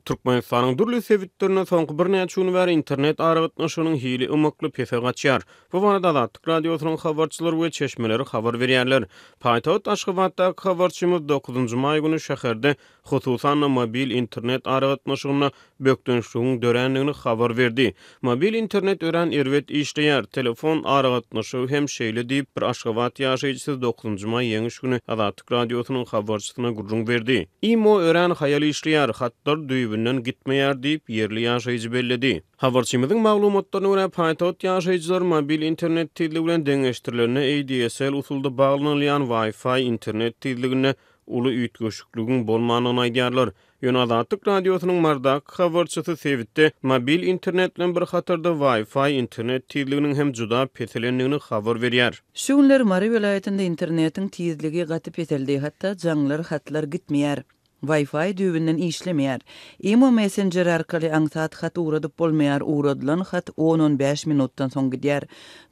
Türkmenistanyň dürli sebitlerinde soňky birnäçe gün bäri internet aragatnaşygynyň hili ymykly pese gaçýar. Bu barada Azatlyk Radiosynyň habarçylary we çeşmeleri habar berýärler. Paýtagt Aşgabatdaky habarçymyz dokuzynjy maý güni şäherde, hususan-da, mobil internet aragatnaşygynda bökdençligiň dörändigini habar berdi. Mobil internet örän erbet işleýär, telefon aragatnaşygy hem şeýle diýip, bir aşgabat ýaşaýjysy dokuzynjy maý Ýeňiş güni Azatlyk Radiosynyň habarçysyna gürrüň berdi. Imo örän haýal işleýär, hatlar düýbünden gitmeýär diýip, ýerli ýaşaýjy belledi. Habarçymyzyň maglumatlaryna görä, paýtagt ýaşaýjylary mobil internet tizligi bilen deňeşdirilende ADSL usulda baglanylýan Wi-Fi internet tizliginde uly üýtgeşikligiň bolmandygyny aýdýarlar. Ýöne Azatlyk Radiosynyň Marydaky habarçysy sebitde mobil internet bilen bir hatarda Wi-Fi internet tizliginiň hem juda peselendigini habar berýär. Şu günler Mary welaýatynda internetiň tizligi gaty peseldi, hatda jaňlar, hatlar gitmeýär. Wi-Fi düýbünden işlemeýär. Imo messenjeri arkaly aňsat hat ugradyp bolmaýar, ugradylan hat on-on bäş minutdan soň gidýär.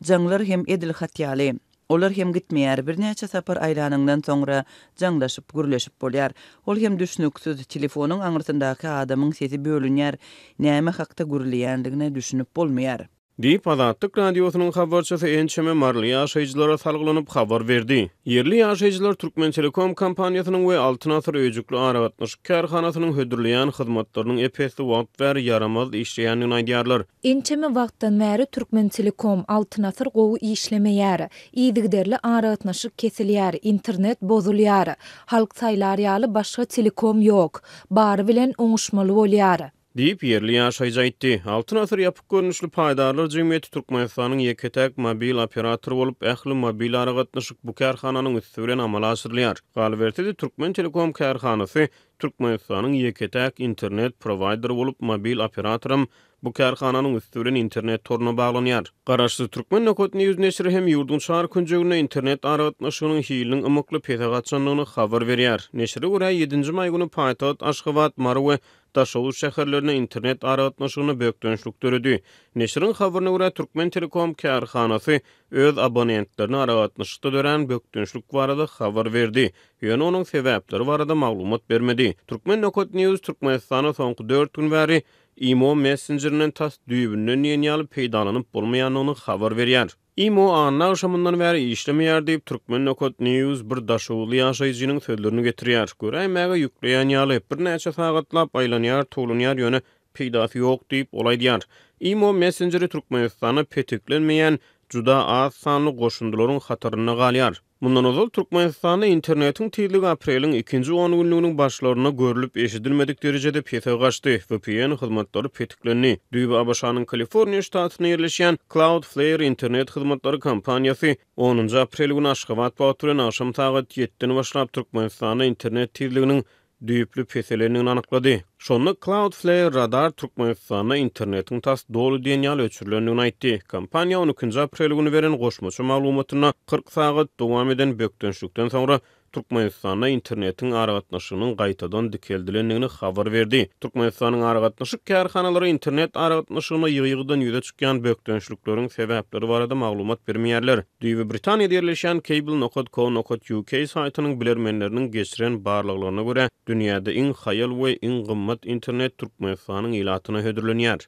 Jaňlar hem edil hat ýaly. Olar hem gitmeýär, birnäçe sapar aýlanyňdan soňra jaňlaşyp, gürleşip bolýar. Ol hem düşnüksiz, telefonyň aňyrsyndaky adamyň sesi bölünýär, näme hakda gürleýändigine düşünip bolmaýar. Diýip, Azatlyk Radiosynyň habarçysy ençeme maryly ýaşaýjylara salgylanyp habar berdi. Ýerli ýaşaýjylar Türkmentelekom kompaniýasynyň we Altyn asyr öýjükli aragatnaşyk kärhanasynyň hödürleýän hyzmatlarynyň ep-esli wagt bäri ýaramaz işleýändigini aýdýarlar. Ençeme wagtdan bäri Türkmentelekom, Altyn asyr gowy işlemeýär. Yzygiderli aragatnaşyk kesilýär, internet bozulýar. Halk saýlar ýaly başga telekom ýok. Bary bilen oňuşmaly bolýar. Diýip, ýerli ýaşaýjy aýtdy. Altyn asyr ýapyk görnüşli paýdarlar jemgyýeti Türkmenistanyň ýeke-täk mobil operatory bolup, ähli mobil aragatnaşyk bu kärhananyň üsti bilen amala aşyrylýar. Galyberse-de, Türkmentelekom kärhanasy Türkmenistanyň ýeke-täk internet prowaýderi bolup, mobil operatoram bu kärhananyň üsti bilen internet toruna baglanýar. Garaşsyz Türkmen Nokat News neşiri hem ýurduň çar künjeginde internet aragatnaşygynyň hiliniň ymykly pese gaçandygyny habar berýär. Neşire görä, ýedinji maý güni paýtagt Aşgabat, Mary we Daşoguz şäherlerinde internet aragatnaşygynda bökdençlik döredi. Neşiriň habaryna görä, Türkmentelekom kärhanasy öz abonentlerine aragatnaşykda dörän bökdençlik barada habar berdi, ýöne onuň sebäpleri barada maglumat bermedi. Turkmen. News Türkmenistanda soňky dört gün bäri Imo messenjerinden tas düýbünden diýen ýaly peýdalanyp bolmaýandygyny habar berýär. Imo anna agşamyndan bäri işlemeýär diýip, Turkmen. News bir daşoguzly ýaşaýjynyň sözlerini getirýär. Göräýmäge ýükleýän ýaly, birnäçe sagatlap aýlanýar, towlanýar, ýöne peýdasy ýok diýip, ol aýdýar. Imo messenjeri Türkmenistanda petiklenmeýän juda az sanly goşundylaryň hatarynda galýar. Mundan ozal Türkmenistanda internetiň tizligi apreliň ikinji ongünlüginiň başlarynda görlüp-eşidilmedik derejede pese gaçdy, VPN hyzmatlary petiklendi. Düýbi ABŞ-nyň Kaliforniýa ştatynda ýerleşýän Cloudflare internet hyzmatlary kompaniýasy onunjy aprel güni Aşgabat wagty bilen agşam sagat ýediden başlap Türkmenistanda internet tizliginiň düýpli peselendigini anyklady. Şonda Cloudflare Radar Türkmenistanda internetiň tas doly diýen ýaly öçürilendigini aýtdy. Kompaniýa on ikinji aprel güni beren goşmaça maglumatynda 40 sagat dowam eden bökdençlikden soňra Türkmenistanda internetiň aragatnaşygynyň gaýtadan dikeldilendigini habar berdi. Türkmenistanyň aragatnaşyk kärhanalary internet aragatnaşygynda ýygy-ýygydan ýüze çykýan bökdençlikleriň sebäpleri barada maglumat bermeýärler. Düýbi Britaniýada ýerleşýän Cable nokat co nokat uk saýtynyň bilermenleriniň geçiren barlaglaryna görä, dünýäde iň haýal we iň gymmat internet Türkmenistanyň ilatyna hödürlenýär.